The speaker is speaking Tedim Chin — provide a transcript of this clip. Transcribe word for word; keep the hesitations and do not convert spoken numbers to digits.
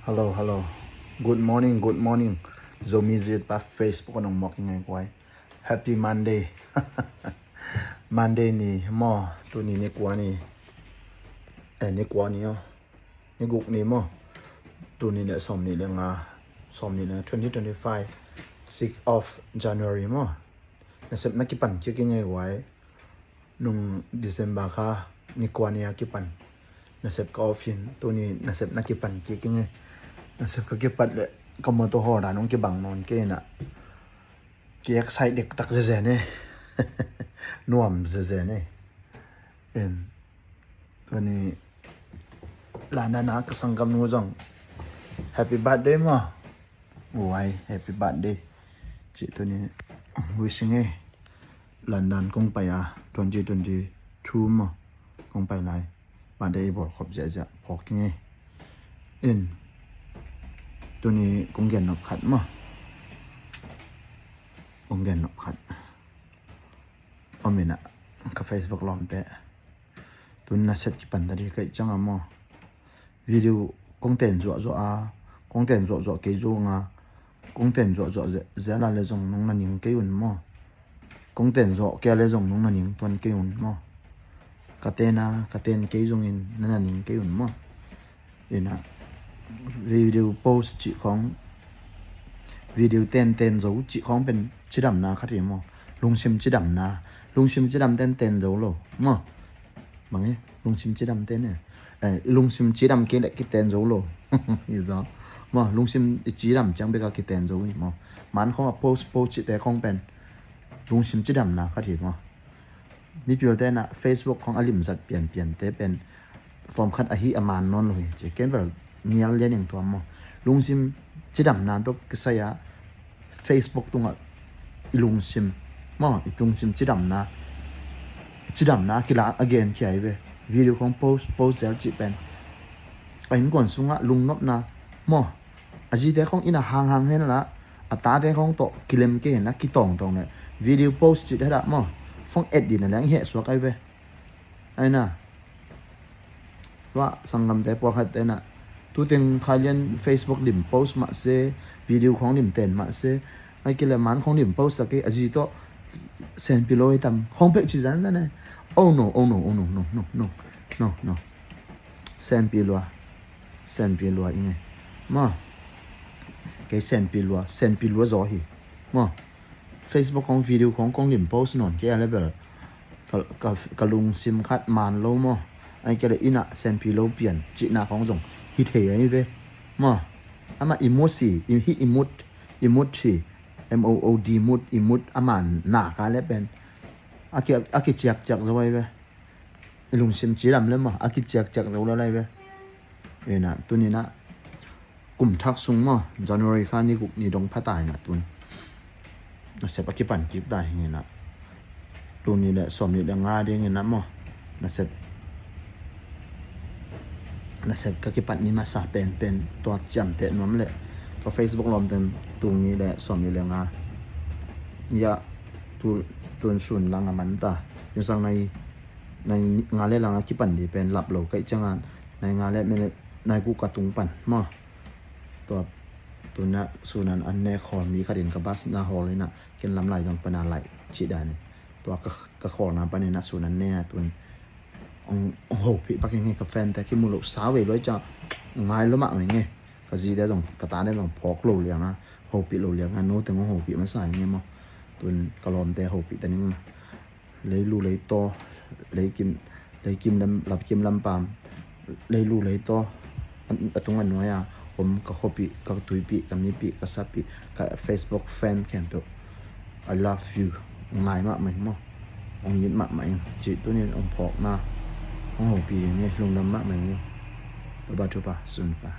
Hello, hello. Good morning, good morning. Zomi Zitpa Facebook a nong mawk i ngai kuai. Happy Monday. Monday ni maw, tuni ni kua ni. Eh, ni kua ni aw. Ni guk ni maw. Tuni le sawm ni le nga. Sawm ni le nga, twenty twenty-five. Six of January maw. Nasep na kipan kik i ngai kuai. Nung December kha ni kua ni a kipan nasep ka off in, tuni nasep na kipan kik i nge. Nasep ka kipat le ka motor hawl dan hong kibang nawn kei in ah, ki excite dektak zeze ne. Nuam zeze ne. In, tuni London a ka sanggamnu zong happy birthday maw. Uai, happy birthday. Cih tuni wishing e. London kong pai a, twenty twenty-two maw. Kong pai lai. Birthday i bawl khop ziahziah phawk ing e. In, tuni kong gen nop khat maw. Kong gen nop khat om in ah, ka Facebook lawmte. Tun nasep kipan ta dih ka hih ciang a maw. Video kong ten zuahzuah a, kong ten zuahzuah kei zong a, kong ten zuahzuah ze-, zel a le zong nong na ning kei un maw. Kong ten zuah kei a le zong nong na ning tuan kei un maw. Ka ten a, ka ten kei zongin na na ning kei un maw. In ah, video post cih khawng, video ten ten zo cih khawng pen cidamna khat hi maw. Lungsim cidamna, lungsim cidam ten ten zo lo maw. Bang e, lungsim cidam ten e. Eh, lungsim cidam kei le kiten zo lo. Hi zaw. Maw, lungsim i cidam ciang bek a kiten zo hi maw. Man khawng a post post cihte khawng pen lungsim cidamna khat hi maw. Mipilte in ah Facebook khawng a limzat pianpiante pen tawm khat ahi a man nawn lo hi. Ci ken bel nial lian ing tuam maw. Lungsim cidamna tawh kisai a Facebook tungah i lungsim maw, i lungsim cidamna, cidamna kila a gen khia hi ve. Video khawng post post zel cih pen a innkuan sungah lungnopna maw. A zite khawng inn ah hanghang hen la, a tate khawng tawh kilem kei hen la, kitawngtawng le video post cih het ah maw. Phone et dih na leng i heh suak ai ve. Ai na. Tua sanggamte pawlkhatte na, tu teng khai lian Facebook lim post mah se, video khawng lim ten mah se. Ai kei le man khawng lim post a kei, a zi tawh senpi lo i tam khawng pek ci zanzan ai. Oh no, oh no, oh no, no, no, no, no, no. Senpi lua. Senpi lua i nge maw. Kei senpi lua, senpi lua zaw hi maw. Facebook khawng video khawng kong lim post nawn kei a le bel ka, ka, ka lungsim khat man lo maw. Ai kei le inn ah senpi lo pian cihna khawng zong hi thei ai ve maw. Amah i mut si, i, hi i mut, i mut si, M O O D mut, i mut a man na ka le pen a ki, a kiciakciak zo ai ve. I lungsim cidam le maw, a kiciakciak lo le lai ve. Ina, tuni na kum thak sung maw, January kha ni guk ni dong pha ta ina tun. Nasep a kipan kik ta hi ina. Tuni le sawm ni le nga ding ina maw. Nasep, nasep ka kipan ni masa pen pen tua ciam te nuam le. Ka Facebook lawm tem tuni le sawm ni le nga. Ya, tu, tun sun lang a man ta. Yung sang nai nai nga le lang a kipan di pen lap lo ka hih ciangin nai nga le minute nai guk ka tung pan maw. Tua tuna sunan an ne khawl mi khat in ka bus na hawl ina ken lam lai zang pana lai cih dan in. Tua ka, ka khawlna pan ina sunan ne a tun ong, ong hopih pak ing e ka fan te kimu lo sa vei lo hih ciang ngai lo mah mai nge. Ka zi te zong ka ta te zong phawk lo liang a hopih lo liang a no teng ong hopih masa ing e maw. Tun ka lawmte hopih ta ning maw. Leilu leitaw, leikim, leikim lam, lapkim lampam, leilu leitaw a, a tung a nuai a om ka khuapih, ka tuipih, ka mipih, ka sapih, ka Facebook fan khempeuh. I love you. Ngai mahmah ing maw. Ong it mahmah ing. Cih tunin ong phawkna ong hopih ing e, lungdam mahmah ing e. Toba toba sunpa.